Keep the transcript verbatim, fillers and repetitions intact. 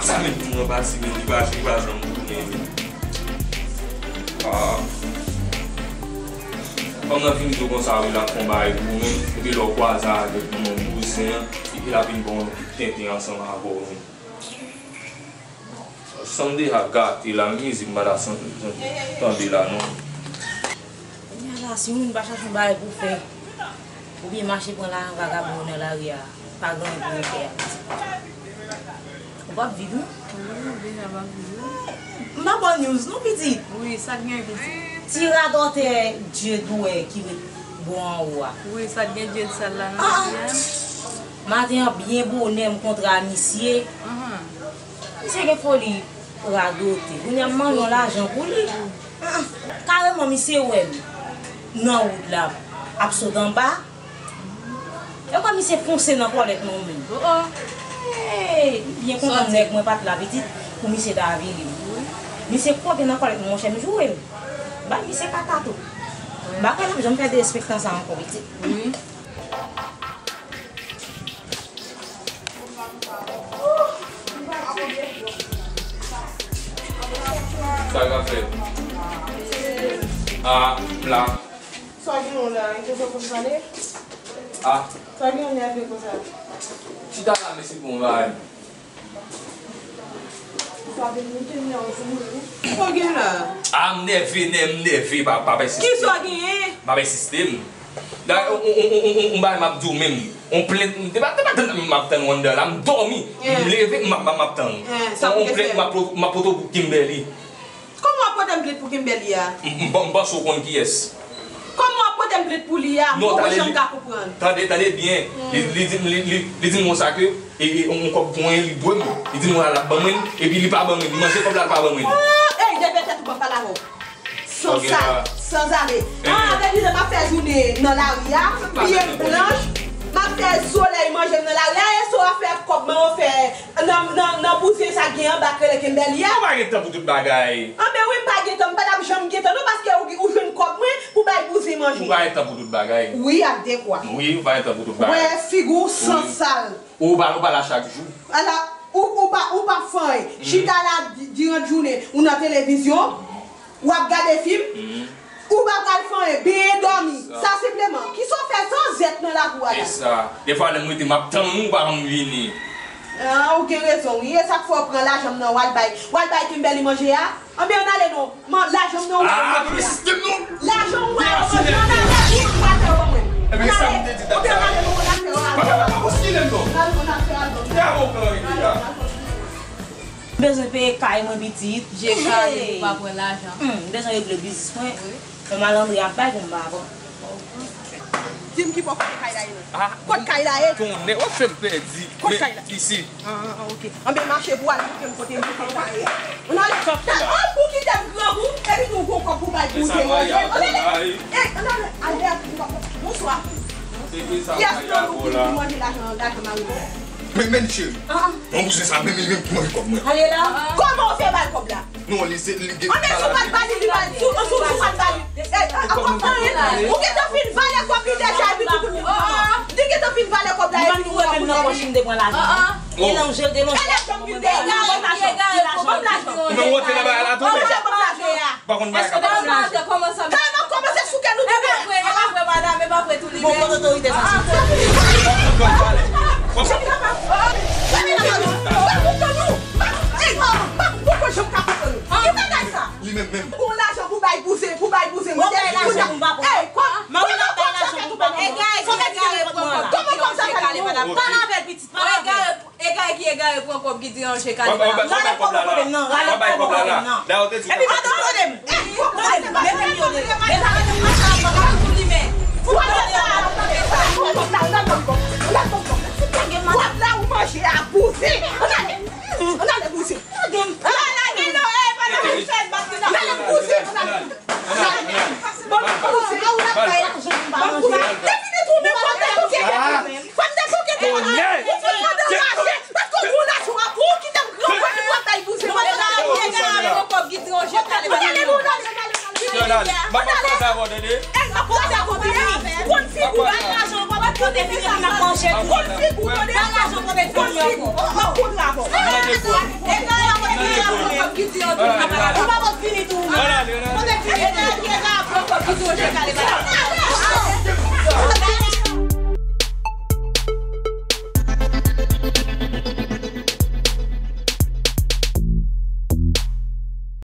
Sa menm pou mwen pati, men li pa, li pa janm tounen. Ah. Fanm nan vin di w konsa, wi, l ap fè yon bagay pou ou menm, epi lè w kwaze avèk yon bouzen an, epi l ap vin ba w yon kout tenten ansanm avè w menm. Sanm deja gate la, mizik m pa ta san-, san-, tande la non. Kounye a la, si moun pa chache yon bagay pou fè, oubyen mache pran lajan vagabon yo nan lari a, pa gen anyen pou yo fè a. Ou p ap viv non. Wi, ou deja p ap viv wi. M pa ba w news non pitit. Wi, sa k gen pitit? Ti radòtè dye dwè ki ret bò anwo a. Wi, sa k gen dye sal la nan lari a. Maten an byen bonè m kontre a misye. Misye gen foli radote. Kounye a m mande yon lajan pou li. Kareman misye wè m nan wout la ap sot anba. E kwa misye fonse nan kòlèt mwen menm. Hey, m byen kontan nèg mwen pa t la pitit pou misye ta vire m. Misye kote nan kòlèt mwen monchè m joure m. M bay misye kaka tou. M pa kwè l ap janm fè derespektan sa ankò pitit. Sa k ap fèt? Ah, m la. Sa w gen w la, e konsa w konn pale? Ah. Sa w gen w nève konsa? Chita la, mesye, pou yon bagay. Sa vin moute m nan w sou mwen wi. Sa w gen la? Ah, m nève, nè, m nève, pa, pa pèsiste. Kisa w genyen? Pa pèsiste m. Dayè, on, on, on, on, on, on bagay m ap di w menm. On plent, m te pa, te pa tann m ap tann w anndan la, m dòmi. M leve, m ap, m ap, m ap tann w. On plent m ap, m ap pote w pou Kimberly. Kòman w ap pote m plent pou Kimberly a? M, m, m panse w konn kiyès. Kòman w ap pote m plent pou li a? Non, tande, jan m ka konprann. Tande, tande byen. Li, li di m, li, li, li di m konsa ke, e, e, yon kòb pou mwen, li dwe m. Li di m konsa l ap ban mwen, epi li pa ban mwen. Li manje kòb la, li pa ban mwen. Oh, ey, devye tèt ou, m ap pale avè w. San sal, sanzave. Ah, depi lè m ap fè jounen nan lari a, pye m blanch, m ap fè solèy manje m nan lari a, e sa w ap fè ak kòb mwen, w fè nan, nan, nan bouzen sa k gen anba k rele Kimberly a. Ou pa gen tan pou tout bagay. Anben wi, m pa gen tan, m pa t ap janm gen tan non, paske ou, ou jwenn kòb mwen pou bay bouzen manje. Ou pa gen tan pou tout bagay. Wi, ak dekwa. Wi, ou pa gen tan pou tout bagay. Wè figi w san sal. Ou pa, ou pa la chak jou. Ala, ou, ou pa, ou pa fè anyen. Chita la di-, diran jounen, ou nan televizyon, w ap gade fim, ou pa pral fè anyen, benyen, dòmi. Sa senpleman. Kisa w fè san zèt nan lakou a la? E sa. Defwa lè m rete m ap tann ou, ou pa janm vini. Ah, ou gen rezon wi. E sa k fè w pran lajan m nan, w al bay, w al bay Kimberly manje a? Anben ann ale non. Man, lajan m nan ou. Ah, pa pèsiste m non. Lajan ou a yo manje, ann ale, ou pral fè yo ban mwen. Ebyen sa m te di dat sa. Ann ale non, ann al fè yo. Papa, papa, poskile m non. Ann al, ann al fè yo. Bravo, Florida. M bezwen peye kay mwen pitit. Je kay ou pa pran lajan. M bezwen regle biznis mwen. Yon malandren ap bay pou m pa pran. Di m ki bò kote kay la ye non. Kot kay la ye? Tonnè, w ap fè m pèdi. Kot kay la? Isi. Ah, ah, ok. Anben mache pou w al montre m kote m kite kay la ye. Ann ale. Ou kite m grangou, epi tou w gon kòb pou bay bouzen manje. Ann ale. Ey, ann ale. Albert, bonswa. Kiyès nan nou ki manje lajan, lajan mari mwen? Men, men cheri. Yon bouzen sa, men li menm ki manje kòb mwen. Ale la. Kòman w fè bay kòb la? Non, li se, li gen. Anben si w pa t ba li, li ba li. Si w, si w, si w pa t ba li. Ey, a, a, kòb mwen, ou gentan fin vale kòb li deja, epi tou, tou, tou. Li gentan fin vale kòb la, epi tou, tou, tou. Mwen menm nan pòch m te pran lajan. Elanje, l te lonje. Elanje, m te lonje. Ban m lajan. Ou menm wote nan bagay la tou, men. Ban m lajan. Pa konn bagay k ap pase. Kòmanse souke nou tou. E pa vre, e pa vre, madanm, e pa vre tou li menm. Bon, kot otorite sa soti? Kòb valè. Kòb valè. Ey, m pa, m pa, m poko janm ka konprann ou. Ki bagay sa? Li menm menm. Pou lajan, pou bay bouzen, pou bay bouzen. Mwen bay lajan pou m pa pran. Ey, kòb. Mwen bay lajan pou m pa pran. Egare, egare, pran kòb. Kòman kòb sa fè la? Pale avè l pitit, pale avè l. Egare, egare ki egare pran kòb ki diranje kale. Rale kòb la, rale kòb la, rale kòb la. Epi pa tande m. Tande m. Mete m yole. Mete m yole. Fout kòb la. Kòb la, ou manje a bouzen. Ann ale. Ann ale bouzen. Ann ale bouzen. Ann ale. Bon, bon, bon, bon, bon, defini tou, men kote tou kete. Fòm de tou kete. Ou fin mande lajan, paske ou gon lajan w ap pou ou kite m gran pòt pou w ap bay bouzen. Mwen pa bay bouzen. Mwen pa bay bouzen. Mwen pa bay bouzen. Ey, m ap koze avè w, tande. Konn figi w, bay lajan, w ap kote figi w, m ap manje tou. Konn figi w, tande. Bay lajan, kote figi w. M ap kontre avè w. Kale bagay.